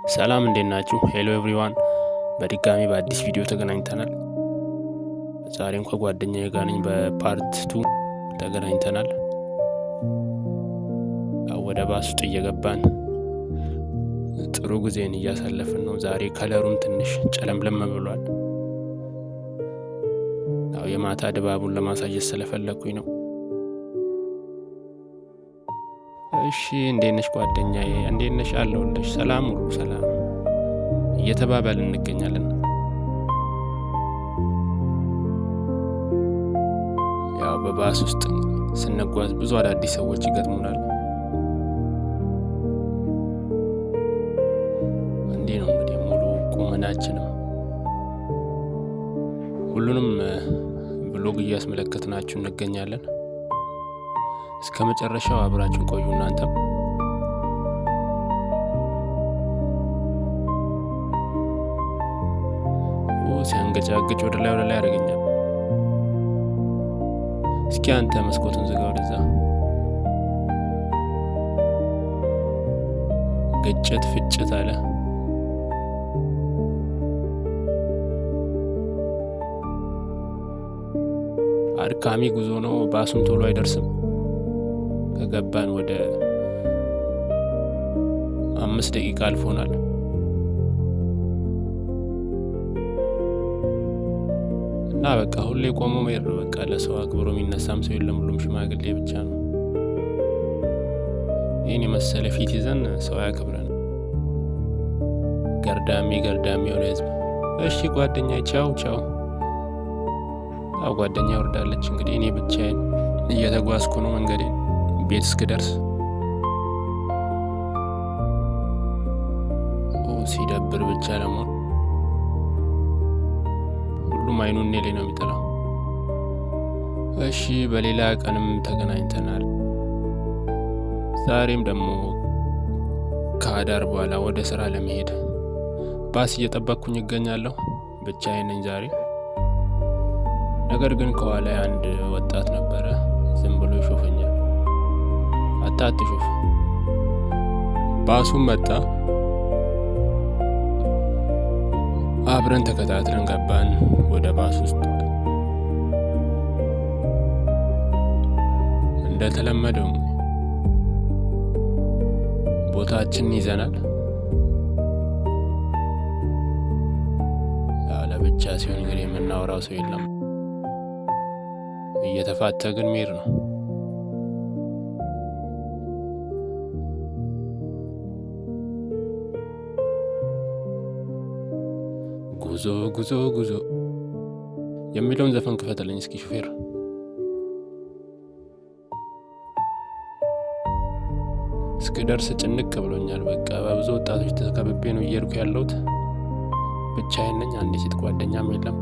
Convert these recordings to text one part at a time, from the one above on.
ሰላም እንዴት ናችሁ? Hello everyone፣ በድጋሚ በአዲስ ቪዲዮ ተገናኝተናል። ዛሬም ከጓደኛዬ ጋር ነኝ። በ part 2 ተገናኝተናል። ያው ወደ ባስ ውስጥ እየገባን ጥሩ ጊዜን እያሳለፍን ነው። ዛሬ color ኡም ትንሽ ጨለምለም ብሏል። ያው የማታ ድባቡን ለማሳየት ስለፈለግኩኝ ነው። እሺ እንዴት ነሽ ጓደኛዬ? እንዴት ነሽ? አለሁልሽ። ሰላም ሁሉ ሰላም እየተባባልን እንገኛለን። ያው በባስ ውስጥ ስንጓዝ ብዙ አዳዲስ ሰዎች ይገጥሙናል። እንዲህ ነው እንግዲህ ሙሉ ቁመናችንም ሁሉንም vlog እያስመለከትናችሁ እንገኛለን። እስከ መጨረሻው አብራችሁን ቆዩ። እናንተም ሲያንገጫግጭ ወደ ላይ ወደ ላይ ያደርገኛል። እስኪ አንተ መስኮቱን ዝጋ ወደዛ። ግጭት ፍጭት አለ። አድካሚ ጉዞ ነው። ባሱም ቶሎ አይደርስም። ከገባን ወደ 5 ደቂቃ አልፎናል። እና በቃ ሁሌ ቆሞ መሄድ ነው። በቃ ለሰው አክብሮ የሚነሳም ሰው የለም። ሁሉም ሽማግሌ ብቻ ነው። ይህን የመሰለ ፊት ይዘን ሰው አያከብረን። ገርዳሚ ገርዳሚ የሆነ ህዝብ። እሺ ጓደኛ፣ ቻው ቻው። ያው ጓደኛ ወርዳለች። እንግዲህ እኔ ብቻዬን እየተጓዝኩ ነው መንገዴን ቤት እስክደርስ። ሲደብር ብቻ ደግሞ ሁሉም አይኑን እኔ ላይ ነው የሚጥለው። እሺ በሌላ ቀንም ተገናኝተናል። ዛሬም ደግሞ ከአዳር በኋላ ወደ ስራ ለመሄድ ባስ እየጠበቅኩኝ እገኛለሁ። ብቻዬን ነኝ ዛሬ። ነገር ግን ከኋላ አንድ ወጣት ነበረ፣ ዝም ብሎ ይሾፈኛል። አታትሾፍ። ባሱም መጣ። አብረን ተከታትለን ገባን ወደ ባስ ውስጥ። እንደተለመደው ቦታችንን ይዘናል። ለብቻ ሲሆን እንግዲህ የምናወራው ሰው የለም። እየተፋተግን መሄድ ነው። ጉዞ ጉዞ ጉዞ የሚለውን ዘፈን ክፈትልኝ እስኪ ሹፌር። እስክደርስ ጭንቅ ብሎኛል። በቃ በብዙ ወጣቶች ተከብቤ ነው እየሄድኩ ያለሁት። ብቻዬን ነኝ። አንድ ሴት ጓደኛም የለም።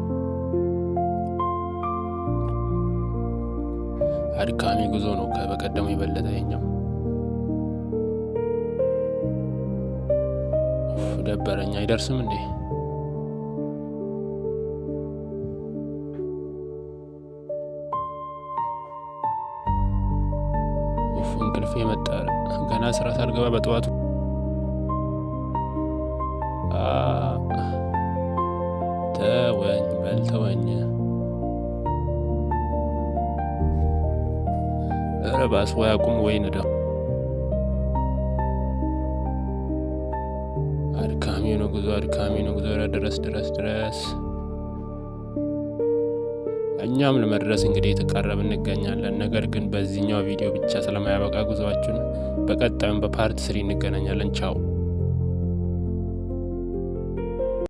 አድካሚ ጉዞ ነው ከበቀደሙ የበለጠ የኛው። ደበረኝ። አይደርስም እንዴ? ኡፍ እንቅልፌ መጣ። ገና ስራ ሳልገባ በጠዋቱ። ተወኝ በል ተወኝ። ኧረ ባስ ወይ አቁም ወይ ንዳው። አድካሚ ነው ጉዞ፣ አድካሚ ነው ጉዞ። ድረስ ድረስ ድረስ። እኛም ለመድረስ እንግዲህ የተቃረብን እንገኛለን። ነገር ግን በዚህኛው ቪዲዮ ብቻ ስለማያበቃ ጉዞአችን በቀጣዩም በ part 3 እንገናኛለን። ቻው።